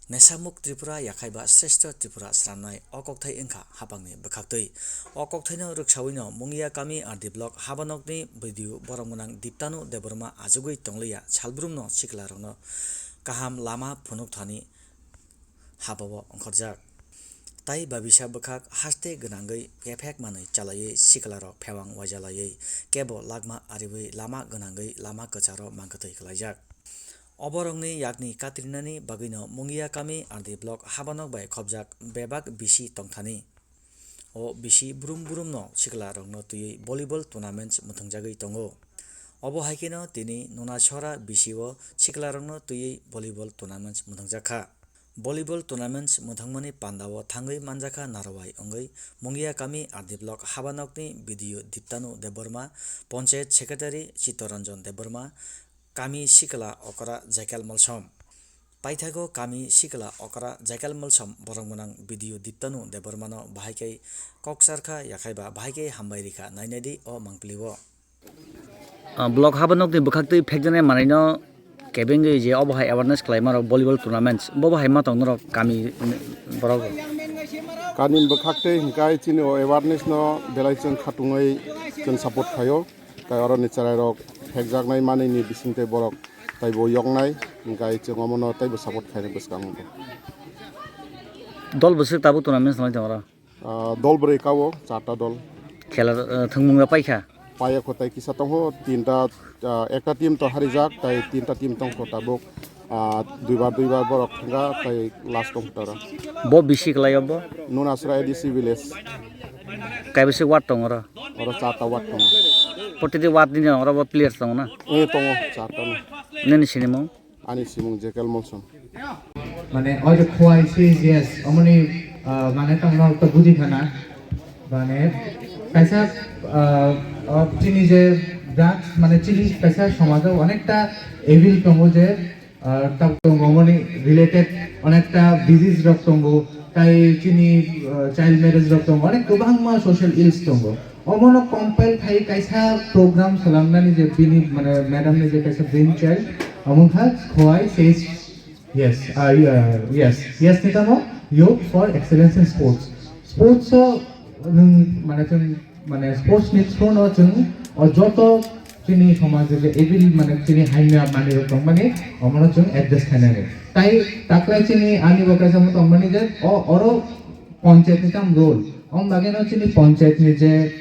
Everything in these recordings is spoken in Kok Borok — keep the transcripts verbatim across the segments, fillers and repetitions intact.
Nesamuk Tripura yakhai ba Sreshto Tripura sramnai o kokthai wngkha hapangni bwkhaktwi. O kokthaino rwksawino Mungiakami R D block habanokni B D O borok gwnang Diptanu Debbarma achugwi tongliya salbrumno siklarokno kaham lama phunukthani habao ongkhorjak. Tai babisa bwkhak haste gwnangwi kephek manwi chalaiwi siklarok phewang waijalaiwi kebo lakma ariwi lama gwnangwi lama kwcharo mangkwtwi kwlaijak. Oborokni yakni katrinani bagwino Mungiakami R D block habanok bai khobjak bebak bisi tongthani. O bisi brum brumno siklarokno twiwi volleyball tournaments mwthangjagwi tongo. Obo hai kheno tini Nunasora bisio siklarokno twiwi volleyball tournaments mwthangjakha. Volleyball tournaments mwthangmani pandao thangwi manjakha narwai wngwi Mungiakami R D block habanokni B D O Diptanu Debbarma, Panchayat Secretary Chittaranjan Debbarma, kami sikla okra Jaikel Molsom. Paithago kami sikla okra Jaikel Molsom borok gwnang B D O Diptanu Debbarmano bahai khe kok charkha yakhai ba bahai khe hambai rikha nainai di o mangpili o. Ah, block habanokni bwkhaktwi phekjaknai manwino kebengwi je obo hai awareness khlaima rok volleyball tournaments bo bo hai ma tong norok kami borok. Kani bwkhaktwi hwnkhe chini o awareness no belai chwng khatungwi chwng support khaio. Tai oroni chwrairok phekjaknai manwini bisingtwi borok taibo yoknai, hwnkhe chwng omono taibo support khainai bwskango. Dol bwswk tabuk tournament swlai tongo oro? Ah, dol bwrwi kao, charta dol. Khela, ah, thwngmung rok paikha? Paiya kho, tai kisa tongo, tinta, ah, ekta team to harijak, tai tinta team tongkho tabuk. Ah, duibar, duibar borok thangkha, tai last tongkha tara. Bo bisi kwlaio bo? Nunasra A D C village. Kaibwswk ward tongo oro? Oro charta ward tongo. Protiti ward ni oro bo players tongo na? Eh, tongo, charta no. Nini sinimung? Ani simung Jekel Molsom. Mane, oy de khwai C G S, omoni, ah, mane tangno to buji khana. Mane, kaisa, ah, ah, chini je drugs, mane chini kaisa somajo onekta evil tongo je, ah, tab tongo, omoni related onekta disease rok tongo, tai chini, ah, child marriage rok tongo, onek kwbangma social ills tongo. Omono compile khai kaisa program swlamnani je bini, mane, madam ni je kaisa brain child, omo kha khwai says yes, ah, yeah, yes, yes ni tamo Youth for Excellence in Sports. Sports o nwng, mane, chwng, mane, sports ni through no chwng o joto chini somaj je evil, mane, chini haimya manwi rok tongmani, omono chwng address khainani. Tai taklai chini ani bo kaisa mo tongmani je o oro panchayat ni tam role. Om bagwi no chini panchayat ni je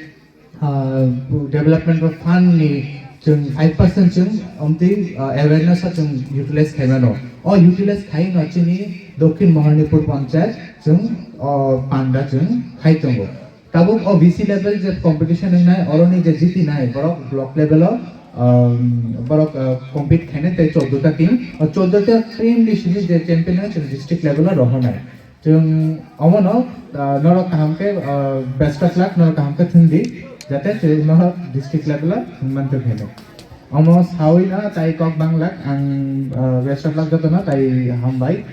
ah, development of fund ni chwng five percent chwng omtwi, ah, awareness o chwng utilize khaimano. O utilize khaino chini Dokhin Mahanipur Panchayat chwng o panda chwng khai tongo. Tabuk o V C level je competition wngnai, oroni je jitinai borok block level o, um, borok, ah, compete khainai tei chordo ta team. O chordo ta team ni simi je champion wngnai chwng district level o rohornai. Chwng omono, ah, norok kaham khe, ah, best of luck, norok kaham khe thwng di, jate chwng norok district level o thwng mantwk hinwi. Omo sawi no tai kok banglak ang, ah, best of luck jotono tai hambai.